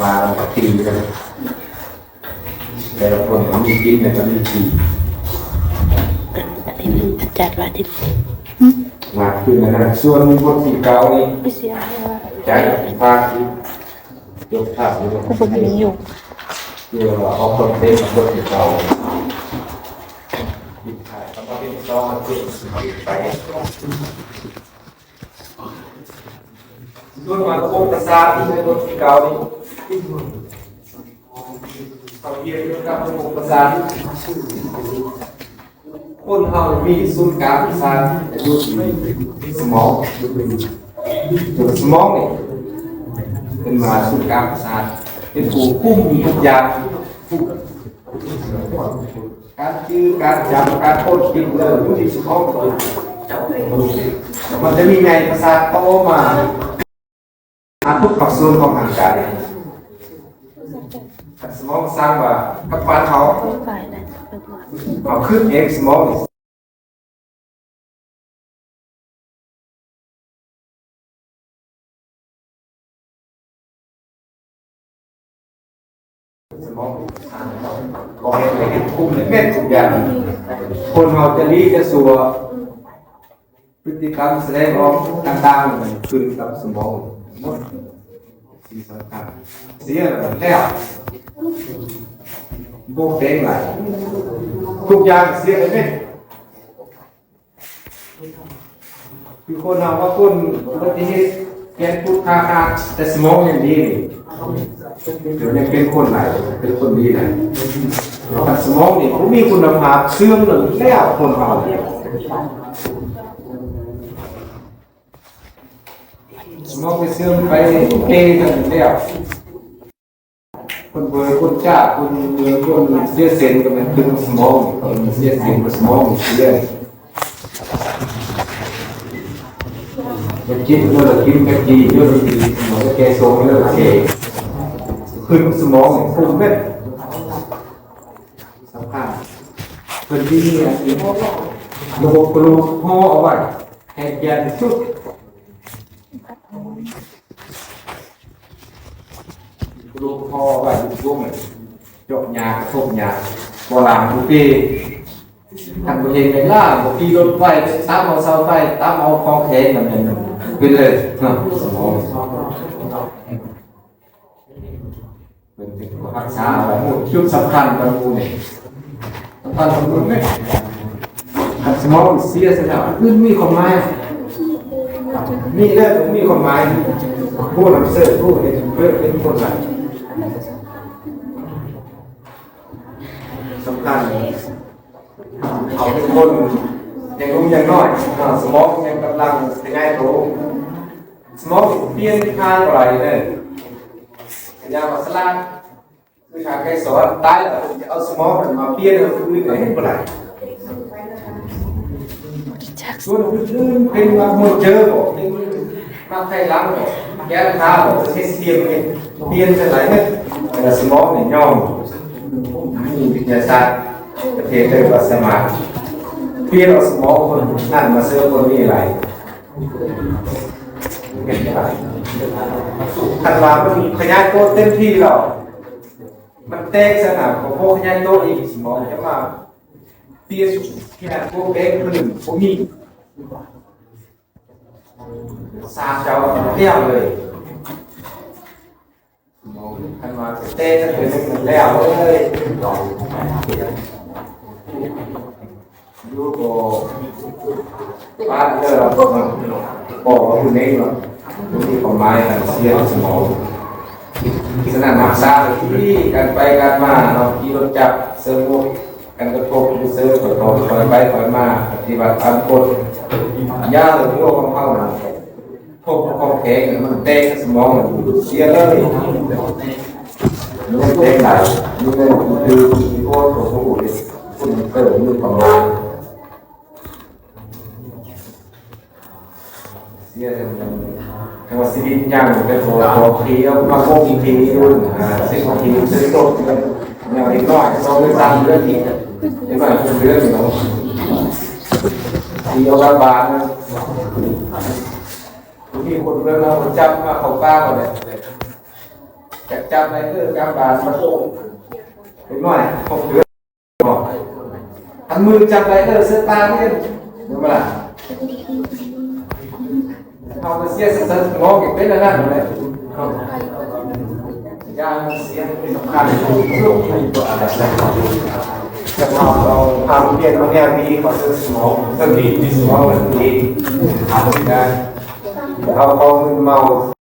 ວ່າກັນປີນະ ແຕ່ລະຄົນກໍມີກິນ ແລ້ວກໍມີຂີ່ ອັນນີ້ມັນຈັດວ່າທີ່ ມາຄືນນັ້ນ ສ່ວນບົດທີເກົ້ານີ້ ໄປເສຍໃຫ້ວ່າ ຈາກພາກທີ່ ຍົກພາບນີ້ ກໍບໍ່ມີຢູ່ ເພື່ອວ່າອອກຄອນເທັນບົດທີເກົ້າ ມີຖ່າຍຄຳວ່າເປັນຊອງ ເອົາຂຶ້ນໄປ ສ່ວນມາລະບົບປະສາດທີ່ໃນບົດທີເກົ້ານີ້ ເຮົາຮຽນກ່ຽວກັບລະບົບປະສາດ ຄົນເຮົາມີສູນກາງປະສາດຢູ່ທີ່ສະໝອງ ສະໝອງນີ້ເປັນວ່າສູນກາງປະສາດ ເປັນຜູ້ຄຸມທຸກຢ່າງ ການຈື່ ການຈຳ ການຄົ້ນຄິດເລື່ອງຢູ່ທີ່ສະໝອງ ມັນຈະມີໃຍປະສາດຕໍ່ມາ ຫາທຸກພາກສ່ວນຂອງຮ່າງກາຍ ສະໝອງສັ່ງວ່າກັບບ້ານເຮົາ ເຮົາຄິດເອງ ສະໝອງ ສະໝອງ ບອກໃຫ້ເຮັດ ຄຸມເຮັດທຸກຢ່າງ ຄົນເຮົາຈະດີຈະຊົ່ວ ພຶດຕິກຳສະແດງອອກຕ່າງໆ ຂຶ້ນກັບສະໝອງໝົດ ສິ່ງສຳຄັນ ເສຍແລ້ວ ບໍ່ແປງຫຼາຍ ທຸກຢ່າງເສຍໄປເໝິດ. ຄືຄົນເຮົາວ່າຄົນອຸບັດຕິເຫດ ແຂນພຸດຂາຂາດ ແຕ່ສະໝອງຍັງດີນີ້ ດຽວນີ້ເປັນຄົນຫຼາຍ ເປັນຄົນດີຫຼາຍ ຄັນສະໝອງນີ້ບໍ່ມີຄຸນນະພາບ ເສື່ອມແລ້ວ ແລ້ວຄົນເຮົາ ສະໝອງໄປເສື່ອມໄປເກກັນແລ້ວ ຄົນເບີ ຄົນຈ້າ ຄົນເມືອງ ຄົນເສຍເສັ້ນກໍແມ່ນເປັນສະໝອງ ຄົນເສຍເສັ້ນກໍສະໝອງເສຍ ໄປກິນເລີກກິນ ໄປກີເລີກກີ ໝໍໄປແກ່ສົງເລີກແກ່ ຂຶ້ນສະໝອງນີ້ ຄຸມແມ່ນສຳຄັນ ເພິ່ນມີອັນນີ້ ລະບົບກະດູກຫໍ່ເອົາໄວ້ ໃຫ້ແກ່ນທີ່ສຸດ ລູກພໍ່ໄວ້ຢູ່ວົງ ຈົກຫຍ້າ ກະທົບຫຍ້າ ບໍ່ລ້າງບໍ່ຕີ ຄັນບໍ່ເຫັນແມ່ນລ້າງ ບໍ່ຂີ່ລົດໄຟ ຕຳເອົາເສົາໄຟ ຕຳເອົາຂອງແຂງ ນັ້ນແມ່ນເປັນເລີຍເນາະ ສະໝອງ ເພິ່ນເປັນຜູ້ຮັກສາເອົາໄວ້ ຈຸດສຳຄັນຂອງໝູ່ນີ້ ສຳຄັນຂອງໝູ່ນີ້ ຄັນສະໝອງເສຍຊະແລ້ວ ອື່ນມີຄວາມໝາຍ ມີແລ້ວບໍ່ມີຄວາມໝາຍ ຜູ້ນຳເສີດ ຜູ້ເຮັດເລີກເປັນຄົນຫຼາຍ ສຳຄັນ ເຂົາເປັນຄົນຍັງໜຸ່ມຍັງນ້ອຍ ສະໝອງຍັງກຳລັງຂະຫຍາຍໂຕ ສະໝອງປ່ຽນທາງບໍ່ໄດ້ເດີ ພະຍາມວ່າສະຫຼາດ ຄືທາງໄກສອນ ຕາຍແລ້ວເພິ່ນຈະເອົາສະໝອງນັ້ນມາປ່ຽນໃຫ້ຄົນອື່ນກໍເຮັດບໍ່ໄດ້ ສ່ວນອື່ນໆ ເປັນມາໂຮເຈີບໍ່ ເປັນມາໄຂ່ຫຼັງບໍ່ ແກ້ວທາບໍ່ ເຮັດປ່ຽນ ປ່ຽນຈັ່ງໃດເນາະ ແຕ່ສະໝອງນີ້ຍອມ ມີວິທະຍາສາດປະເທດເອີ້ນວ່າສາມາດປ່ຽນເອົາສະໝອງຄົນນັ້ນມາເສີມຄົນນີ້ໄດ້ ຄັນວ່າມັນຂະຫຍາຍໂຕເຕັມທີ່ແລ້ວ ມັນແຕກຊະນະ ກໍບໍ່ຂະຫຍາຍໂຕອີກ ສະໝອງຈະມາປ່ຽນຂະຫຍາຍໂຕແປງພື້ນບໍ່ມີ ສາມເຈົ້າແລ້ວເລີຍ ຄັນວ່າແຕ່ງເປັນແລ້ວເລີຍ ຢູ່ກໍປາດເດີ ບອກວ່າຜູ້ເໜັງເນາະ ບໍ່ມີຄວາມໝາຍ ການເສຍສະໝອງ ສະນັ້ນຮັກສາທີ່ກັນໄປກັນມາເນາະ ຂີ່ລົດຈັກ ເຊິ່ງ ກັນກະທົບຢູ່ເຊີ ຄ່ອຍໄປຄ່ອຍມາ ປະຕິບັດຕາມກົດ ຢ່າໃຫ້ຫົວຂອງເຮົານັ້ນ ພວກຂອງແຂງມັນແຕກ ສະໝອງມັນເສຍເລີຍ ມັນແຕກໄດ້ ມັນຄືທີ່ໂພດຂອງຜູ້ເດ ຄົນເຕີມມີຄວາມໝາຍ ເສຍແລ້ວມັນ ແຕ່ວ່າຊີວິດຍັງ ແຕ່ພໍ ພໍຂີ່ອອກມາຫົກປີຢູ່ ຫ້າສິບປີ ເສຍຕົກ ຍັງເດັກນ້ອຍ ສອງເດືອນ ສາມເດືອນອີກ ເດັກນ້ອຍຫົກເດືອນເນາະ ຂີ່ອອກຈາກບ້ານ ມີຄົນເມືອງເຮົາຈັບມາເຂົ້າປ່າເອົາແຫຼະ ຈັບໄດ້ເອີ ຈັບບາດມາໂຕເດັກນ້ອຍຫົກເດືອນ ຄັນມືຈັບໄດ້ເອີ ເສືອຕາເລີຍ ເຫັນບໍ່ລະ? ເຮົາກໍເສຍສະໝອງ ເປັນອັນນັ້ນແຫຼະ ຢາເສຍສຳຄັນ ຈະເອົາ ເອົາພາມວຽນມາແນວດີ ເຂົາເສຍສະໝອງ ສະຕິທີ່ສະໝອງມັນດີ ເອົາຂອງມຶນເມົາ.